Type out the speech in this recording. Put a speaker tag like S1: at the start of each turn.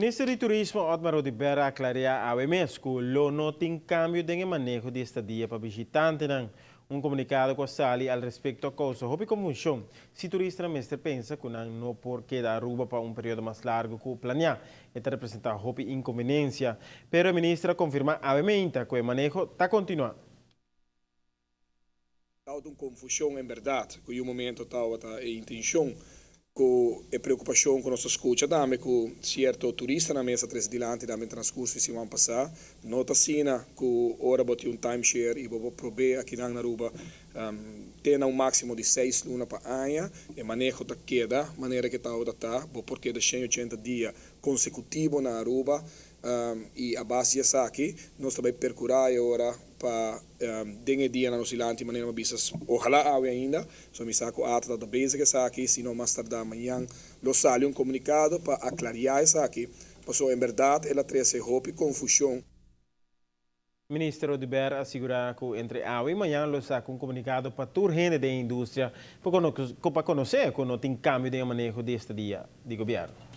S1: Minister di Turismo Otmar Oduber a aclara awe mes cu lo no tin cambio den maneho di estadia pa bishitantenan. Un comunicado cu a sali al respecto a causa hopi confusion. Si turistanan mester pensa cu nan no por keda Aruba pa un periodo mas largo cu planea, e ta representa hopi inconveniencia. Pero e minister a confirma awe cu e maneho ta continua.
S2: Un confusion en berdad, cu un momento tabata e intencion cu e preocupacion cu nos a scucha tambe cu cierto turista na mesa tres dilanti tambe transcurso di siman pasa. No ta asina cu ora bo tin un timeshare y bo provee aki na Aruba tin un maximo di 6 luna pa aña, e maneho ta keda manera cu ta ta, bo por keda 180 dia consecutivo na Aruba y a base di esaki nos tambe percura ora pa den dia na nos dilanti manera bisa, ohala awe ainda, so mi sa cu ATA ta bezig esaki, sino mas tarda mañan lo sali un comunicado pa aclara esaki, paso en berdad el a trece hopi confusion.
S1: Minister Oduber a sigura cu entre awe y mañan lo saca un comunicado pa tur hende di industria pa conoce cu no tin cambio di maneho di estadia di gobierno.